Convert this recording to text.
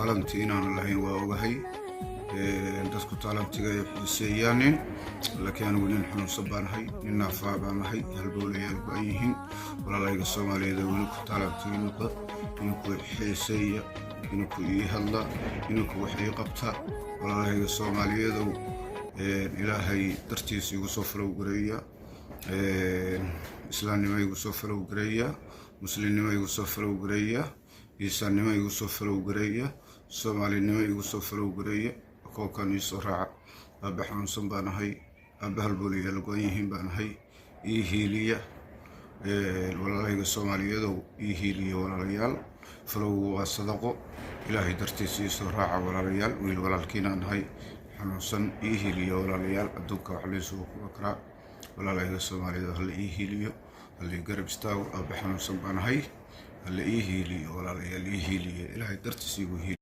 Talent inaanan lahayn waa ogahay. Dadku talentiga ay xiiseeyaanin, laakiin anigu nin xanuunsan baan ahay, nin naafaa baan ahay, halbowlayaal go-an yihiin. Walaalayga Soomaaliyeed oo weli ku talentii noqda, ininku xiiseeya, ininku ii hadla, ininku wax ii qabta. Walaalahayga Soomaaliyeedow, Ilaahay dartiisa igu soo follow gareeya, islaamnimo igu soo follow gareeya, muslimnimo igu soo follow gareeya, iisaannimo igu soo follow gareeya, soomaalinimo igu soo follow gareeya. Koobkan iisoo raaca. Aabbe xanuunsan baan ahay, aabbe halboolayaal go-an yihiin baan ahay. Ii hiiliya, walaalahayga Soomaaliyeedow, ii hiiliya walaalayaal. Followgu waa sadaqo. Ilaahay dartiisa iisoo raaca walaalayaal. Wiil walaalkiinaan ahay xanuunsan. Ii hiiliya walaalayaal. Adduunka wax laysugu kuba karaa. Walaalahayga Soomaaliyeed, hala ii hiiliyo, hala ii garab istaago. Aabbe xanuunsan baan ahay, hala ii hiiliyo walaalayaal, ii hiiliya. Ilaahay dartiisa igu hiiliyo.